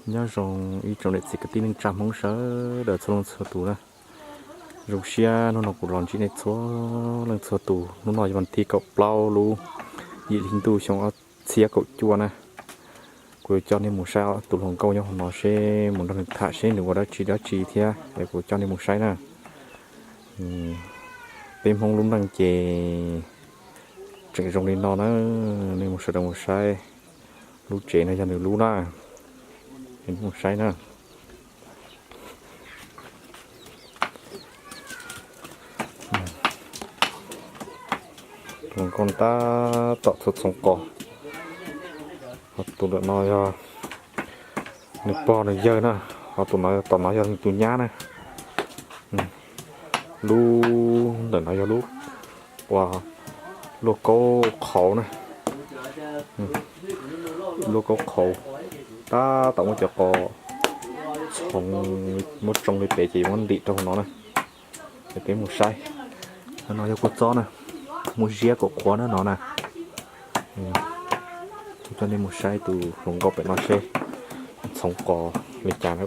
Nyob zoo ib tsoom niam txiv kwv tij neej tsa Hmoob sawv daws txhua leej txhua tus na. Zoo siab hnub no kuv los ntsib nej txhua leej txhua tus. Hnub no yog vas thib kaum plaub lub yim hli ntuj xyoo ob txhiab kaum cuaj na. Kuv yuav coj nej mus saib tus hluas nkauj nyob hauv no seb mus nrog nws tham seb nws ua dab tsi dab tsi thiab es kuv coj nej mus saib na. Peb Hmoob lub neej ces tseem zoo li no na, nej mus sawv daws mus saib. Lub tsev no yog nws lub na, mus saib na. Tus hluas nkauj tab tom txhoov qos, ho tus ntawm no yog nws pog nws yawg na, ho tus no tom no yog nws tus nyab na. Lub ntawm no yog lub uas luaj kaub qhauv na, luaj kaub qhauv, tab tom muab cov qos txhoov, muab tsoo li pem ces yuav muab ntim rau hauv no na. Ces peb mus saib. No yog kua txob na, muaj ziab kom qhuav na no na. Coj nej mus saib tus hluas nkauj pem no seb txhoov qos li cas na.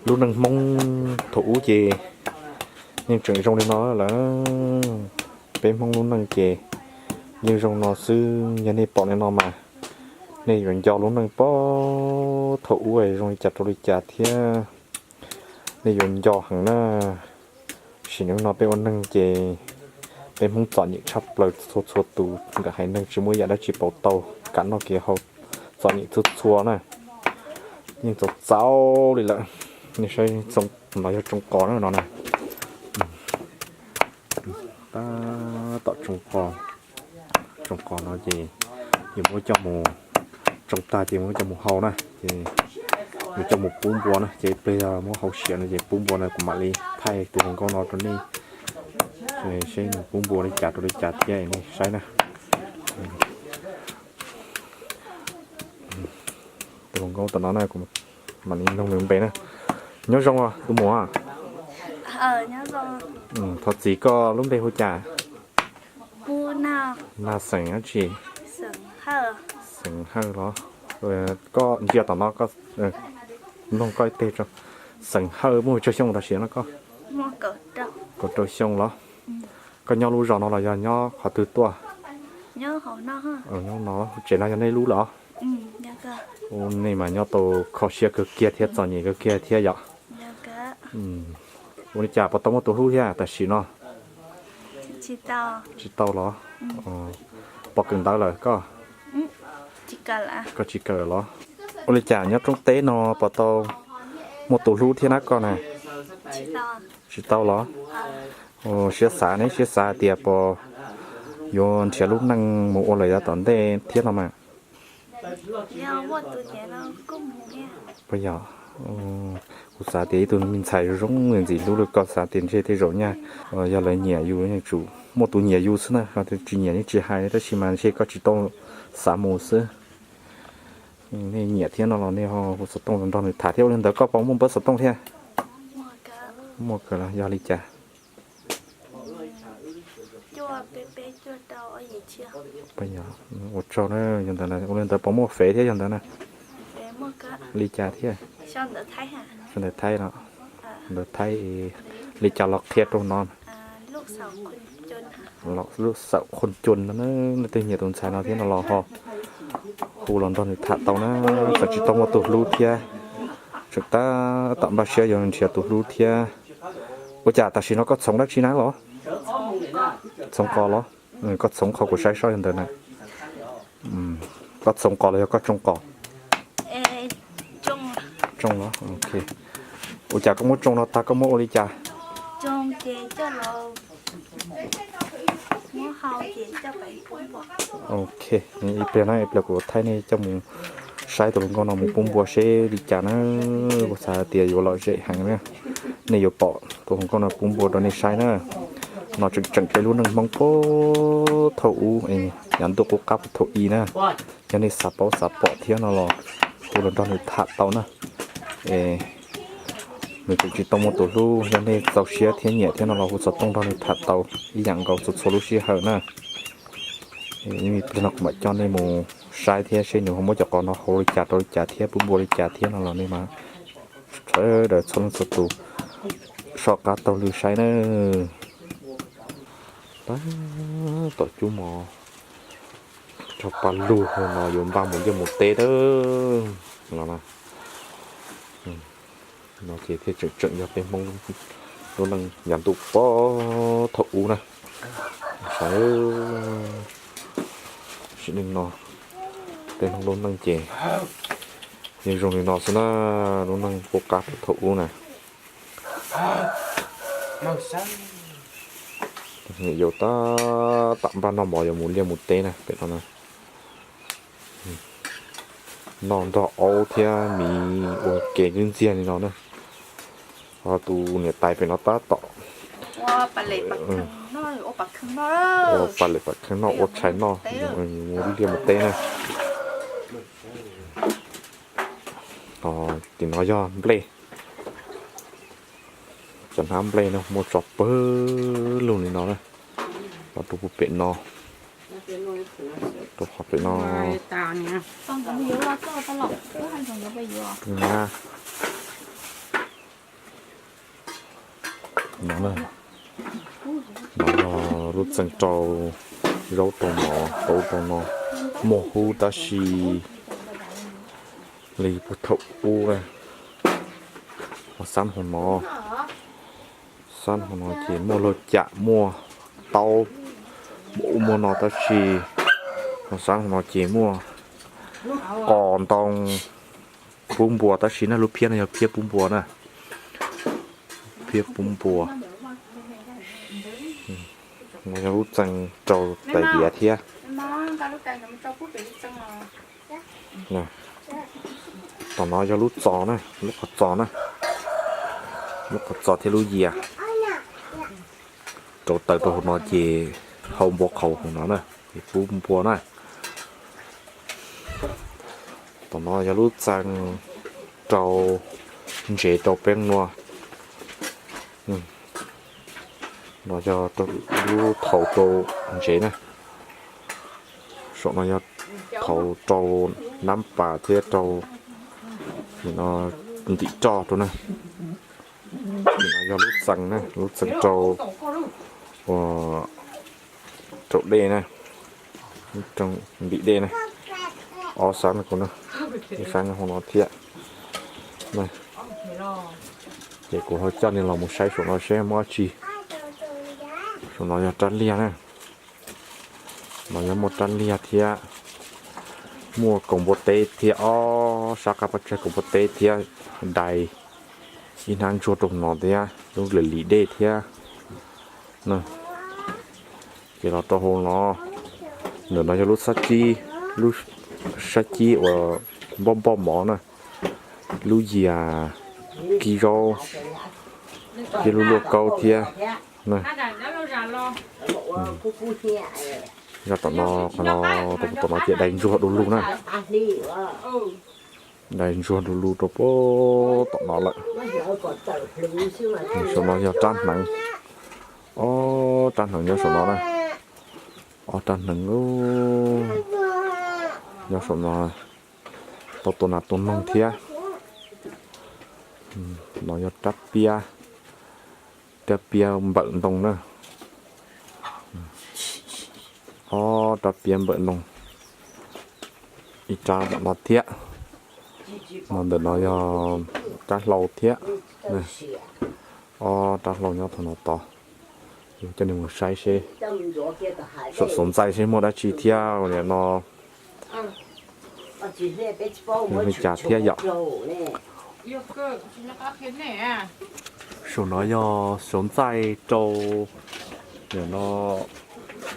Lub neej Hmoob thaum ub ces yeej tseem zoo li no lawm. Peb Hmoob lub neej ces yeej zoo no xwb. Yog nej pom li no mas nej yuav nco lub neej puag thaum ub zoo li cas rau li cas thiab. Nej yuav nco heev na. Sim neej no peb ua neeg ces peb Hmoob txom nyem tshaj plaws txhua txhua tus, nkawd haiv neeg tsis muaj yam dab tsi pauv tau, kev noj kev haus txom nyem txhua txhua na. Yeej txaus txaus li lawm. Nej saib, no yog tsoo qos na no na. Tab tom tsoo qos, tsoo qos no ces yuav muab coj mus, tsoo tag ces muab coj mus hau na, ces yuav coj mus pub npua na, ces ib pliag yog muab hau siav no ces pub npua na kuv mam li thaij tus hluas nkauj no rau nej seb nws pub npua li cas rau li cas thiab nej saib na. Tus hluas nkauj tom no na, kuv mam li nug nws npe na. Nyob zoo os tus muam. Thov txim, koj lub npe hu cas? Nag xeem dab tsi? Xeem Hawj los? Koj ntsia tom no, mloog koj ib teg tso. Xeem Hawj muaj tsawg xyoo tam sim no koj? Kaum rau xyoo los? Koj nyob lub zos no los yog nyob qhov twg tuaj? Nyob no, tsev no yog nej lub los? Ua nej mas nyob tau kho siab kawg kiag thiab txom nyem kawg kiag thiab yom. Ua li cas puas tau muaj tus hlub thiab tam sim no? Tsis tau los? Puas kawm ntawv lawm koj? Koj tsis kawm lawm los? Ua li cas nyob roob teb no puas tau muaj tus hlub thiab na koj na? Tsis tau los? Siab xav ne, siab xav tias puas yuav nrhiav lub neej mus ua lawm yav tom ntej thiab no mas. Puas yog? Kuv xav tias ib tug me ntxhais zoo zoo ntxim hlub li koj xav tias ntshe tej zaum nyaj yog lawv nyiam yus yeej tsum muaj tus nyiam yus xwb na, tsis nyiam yeej tsis hais, tab sis mas ntshe koj tsis tau xav mus xwb. Nej nyiam thiab no los nej ho hu xov tooj los nrog nws tham thiab. Ua li ntawd koj puas muaj npawb xov tooj thiab? Muaj kawg los yog li cas? Ua tsaug na, yog ntawd ua li ntawd puas muaj fev thiab yog ntawd na? Li cas thiab? Sau ntawv Thaib no, ntawv Thaib li cas los qhia rau no. Lub xaum qhon cun no, nej twg nyiam tus ntxhais no thiab no los ho hu los nrog nws tham tau na. Tseem tsis tau muaj tus hlub thiab, tseem tab tom npaj siab yuav nrhiav tus hlub thiab. Ua cas tam sim no koj txhoov dab tsi na los? Txhoov qos los? Koj txhoov qhov kuv saib soj yog ntawd na. Koj txhoov qos los yog koj tsoo qos? Tsoo los. Ua cas koj muab tsoo no tag koj muab ua li cas? Ok, ib pliag na, ib pliag kuv thaij nej coj mus saib tus hluas nkauj no mus pub npua seb li cas na. Kuv xav tias yuav lom zem heev na. Nej yuav pom tus hluas nkauj no pub npua rau nej saib na. No tseem tseem peb lub neej Hmoob puag thaum ub, yav ntuj qub qab puag thaum i na. Yog nej xav paub xav pom thiab no los hu los nrog nws tham tau na. Nws tseem tsis tau muaj tus hlub, yog nej txaus siab thiab nyiam thiab no los hu xov tooj nrog nws tham tau ib yam nkaus txhua txhua lub sij hawm na. Ib pliag no kuv mam coj nej mus saib thiab seb nws ho muab cov qos no hau li cas rau li cas thiab pub npua li cas thiab no los nej mas sawv daws txhua leej txhua tus soj qab taug lw saib nawb. Tab tom cub mov rau pa lug no yuav npaj mus liaj mus teb lawm los na. No ces thiaj tseem tseem yog peb Hmoob lub neej yav ntuj puag thaum ub na. Saib sim neej no peb Hmoob lub neej ces yeej zoo li no xwb na, lub neej qub qab puag thaum ub na. Niam yau tab tom npaj noj mov yuav mus liaj mus teb na pem no na. Noj nrog aub thiab miv ua ke kwb ntxiag li no na. Ho tus niam tais pem no tab tom ua pa lem pa kheej noj, ua tshais noj, mus liaj mus teb na. Tim no yog nplej, cov hnab nplej no muaj tso pawg lug li no na. Los rau pem no, rau qhov pem no. No, no yog lub txee rau zaub rau mov rau rau no, muaj hub tab sis li puag thaum ub na. Ho xab hauv no, xab hauv no ces muaj lauj cam muaj taub muaj ub muaj no tab sis ho xab hauv no ces muaj qos ntoo pub npua tab sis na lub phiab no yog phiab pub npua na. Phiab pub npua. No yog lub txee rau tais diav thiab. Tom no yog lub txos na, lub qhov txos na, lub qhov txos thiab lub yias. Rauv taws rau hauv no ces hau npua qhaus hauv no na, ces pub npua na. Tom no yog lub txee rau ntsev rau peb nua. No yog lub thaum rau ntsev na. Saum no yog thaum rau nab pas thiab rau ntim roj rau na. No yog lub txee na, lub txee rau, rau dej na, ntim dej na. Ob sab no, ib sab nyob hauv no thiab. Ces kuv ho coj nej los mus saib saum no seb muaj dab tsi. Saum no yog rab liag na. No yog muaj rab liag thiab, muaj kaus npua teb thiab, ob sab qab pab tseg kaus npua teb thiab, dai ib hnab ntsuag rau no thiab, lub lim lim dej thiab. Ces los rau hauv no, ntawm no yog lub sab cib, lub sab cib uas npoj npoj mov na, lub yias kib zaub thiab lub luaj kaub thiab. Zaj tom no, qhov no, tom no ces dai ntsuag du lug na. Dai ntsuag du lug rau puag tom no lawm. Saum no yog rab hneev, ob rab hneev nyob saum no na. Ob rab hneev nyob saum no, tau tua nas tua noog thiab. No yog rab piab, rab piab npawm ntoo na. Ob rab piab npawm ntoo, ib rab tom no thiab. No ntawm no yog rab hlau thiab. Ob rab hlau nyob thaum no tod. Yuav coj nej mus saib seb saum xov ntxaij seb muaj dab tsi thiab no. Li cas thiab yom? Saum no yog xov ntxaij rau, no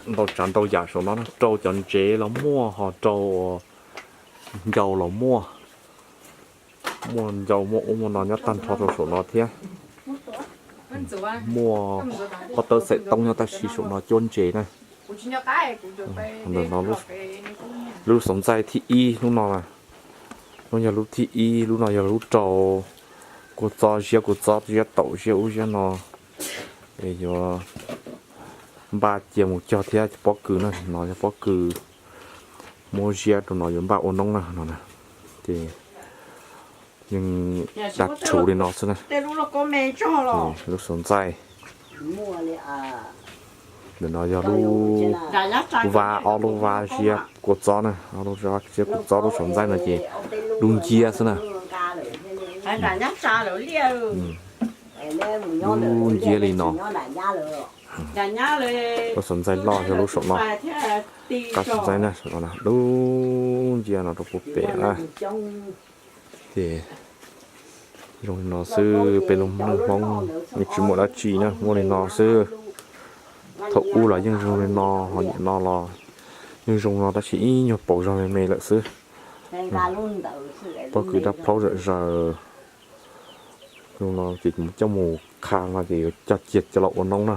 ntau tsav ntau yam saum no, rau cov ntsev los muaj, ho rau ncau los muaj. Muaj ncau muaj ub muaj no nyob tag nrho rau saum no thiab. Muaj pob tawb xaim toob nyob tab sis saum no cuab ntses na. Ntawm no lub xov ntxaij thib ib lub no, lub yog lub thib ib, lub no yog lub rau kua txob, ziab kua txob, ziab taum, ziab ub ziab no. Es yuav npaj cia mus cog thiab pob kws na, no yog pob kws. Muab ziab rau no yuav npaj ua noob na no na. Ces yeej dab rhuv li no xwb na. Lub xov ntxaij ntawm no yog lub vab, ob lub vab ziab kua txob na, ob lub vab ziab kua txob lub xov ntxaij no ces dub nciab xwb na. Dub nciab li no. Lub xov ntxaij loj yog lub saum no. Qab xov ntxaij na, saum no na, dub nciab no rau puag pem na. Ces zoo li no xwb, peb lub neej Hmoob yeej tsis muaj dab tsi na, muaj li no xwb. Thaum ub los yeej zoo li no, ho nim no los yeej zoo no tab sis ib nyuag paus zog me me lawm xwb. Pob kws dab plaub zom zaws. Zoo no ces coj mus qha no ces yuav coj cia coj los ua noob na.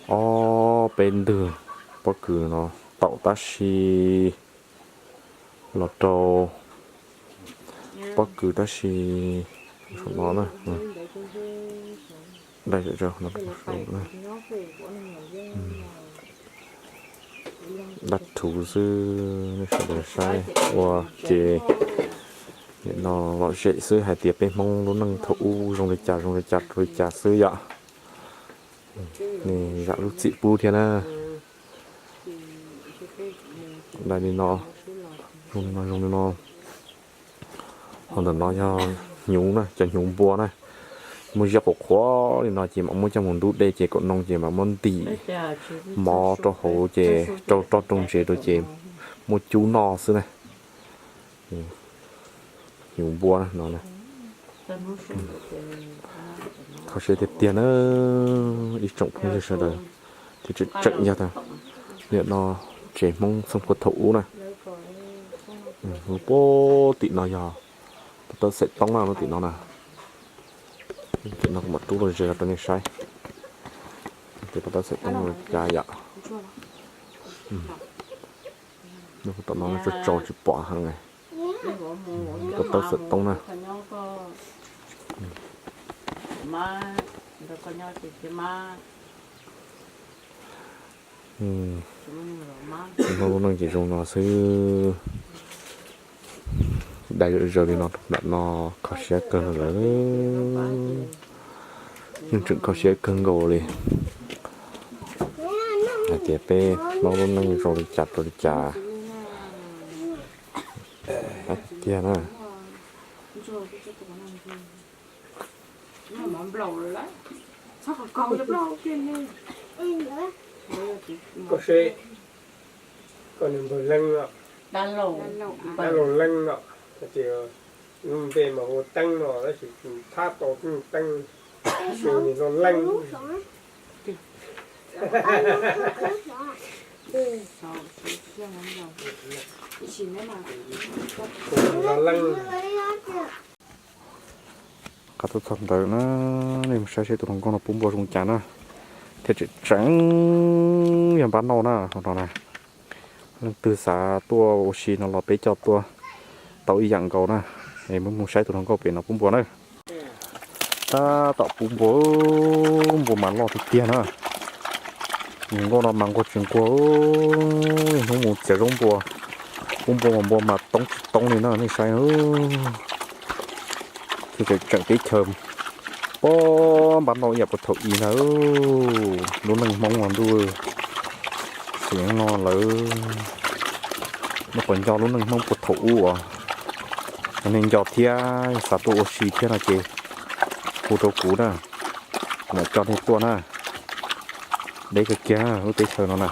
Ob peb ntwg pob kws no taum tab sis los rau pob kws tab sis saum no na. Dai dab rhuv xwb, nej sawv daws saib ua ke. Nim no lom zem xwb hais tias peb Hmoob lub neej thaum ub zoo li cas zoo li cas rau li cas xwb yom. Nej zam lub txim pub thiab na. Dai li no, zoo li no, zoo li no. Ho ntawm no yog hnyuv na, cov hnyuv npua na. Muaj ziab qhuav qhuav li no ces mam muab coj mus ntub dej ces kom noo ces mam muab ntim mov rau hauv ces rau roj rau ntsev rau ces muab cub noj xwb na. Hnyuv npua no. Kho siab tiag tiag na ib tsoom phooj ywg sawv daws, thiab tseem tseem yog tias nim no tsev Hmoob txheej puag thaum ub na. Lub puag tim no yog pov tawb xaim toob na, lub tim no na. Tim no kuv mam rub los ze los rau nej saib. Ces pov tawb xaim toob no cas yom. Tom no tsaus tsaus tsis pom heev. Pov tawb xaim toob na. Hmoob lub neej ces zoo no xwb. Dai zom zaws li no rau nram no kho siab kawg lawm. Yeej tseem kho siab kawg nkaus li. Hais tias peb Hmoob lub neej zoo li cas rau li cas. Dab tiag na. Koj seb, koj niag npawg Leej no, dab laug Leej no, ces lub npe mas hu ua Teeb no tab sis thab tau tus Teeb, tus niag no Leej. Leej. Qab tuaj txog ntawd na, nej mus saib seb tus hluas nkauj no pub npua zoo cas na. Thiab tseem tseem yog npab nauj na, hluas no na. Leej twg xav tuaj ua si no los peb coj tuaj tau ib yam nkaus na. Es mus saib tus hluas nkauj pem no pub npua na. Tab tom pub npua, npua mas loj tiag tiag na. Tus hluas nkauj no mas nquag tsis nquag, hnub mus txiav zaub npua, pub npua mas npua mas toob tsis toob li na nej saib. Tseem tseem teb chaws pob npab nauj ib yam puag thaum i na. Lub neej Hmoob mas ntuj, xyov no lawm. Nej puas nco lub neej Hmoob puag thaum ub os? Yog nej nco thiab xav tuaj ua si thiab no ces hu rau kuv na, kuv mam coj nej tuaj na. Deb kawg kiag lub teb chaws no na.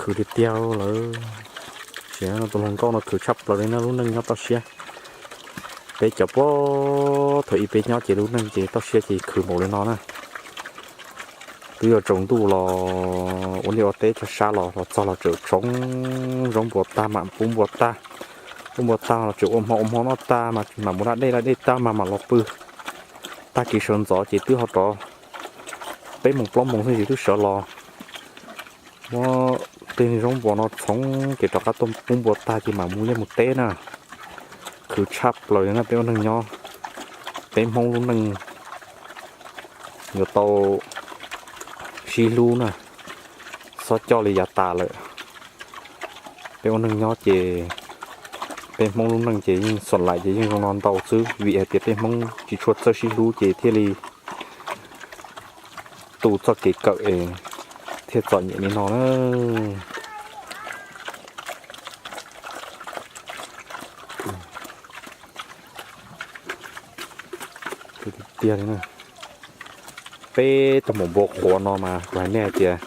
Khwv tiag tiag lawm. Tsis, tus hluas nkauj no khwv tshaj plaws li na, lub neej nyob toj siab. Peb cov puag thaum ub peb nyob ces lub neej ces toj siab ces khwv npaum li no na. Twb yuav tsaus ntuj los ua liaj ua teb tshaj sab los los txog los tseem tshoob zaub npua tag mam pub npua tag, pub npua tag los tseem ua hmo ua hmo noj tag mas mam mus da dej, da dej tag mas mam los pw. Tag kis sawv ntxov ces twb ho rov peb moos plaub moos xwb ces twb sawv los muab Tej zaub npua no txhoov ces rov qab tuaj pub npua tag ces mam mus liaj mus teb na. Khwv tshaj plaws li na peb ua neeg nyob, peb Hmoob lub neej yuav tau sib hlub na, txhob coj li yav tas lawm. Peb ua neeg nyob ces peb Hmoob lub neej ces yeej xoom laim ces yeej zoo no ntau xwb, vim hais tias peb Hmoob tsis tshua txawj sib hlub ces thiaj li tu txoj kev kawm es thiaj txom nyem li no na. Tiag tiag li na. Peb tug maum npua qhuav no mas kuv hais nej hais tias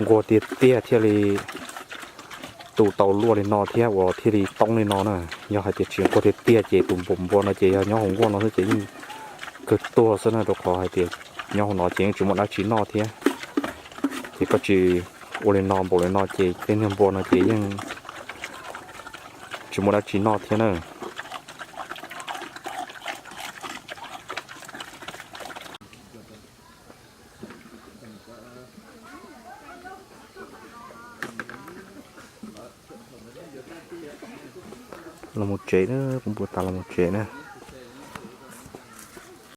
nquag tiag tiag thiaj li tu tau luaj li no thiab uas thiaj li toob li no na. Yog hais tias tsis nquag tiag tiag ces tus maum npua no ces yog nyob hauv nkuaj no xwb ces yeej kawg tuag xwb na, rau qhov hais tias nyob hauv no ces yeej tsis muaj dab tsi noj thiab. Ces koj tsis ua li no npaum li no ces tej niag npua no ces yeej tsis muaj dab tsi noj thiab na. Los mus tsev na, kuv npua tas los mus tsev na.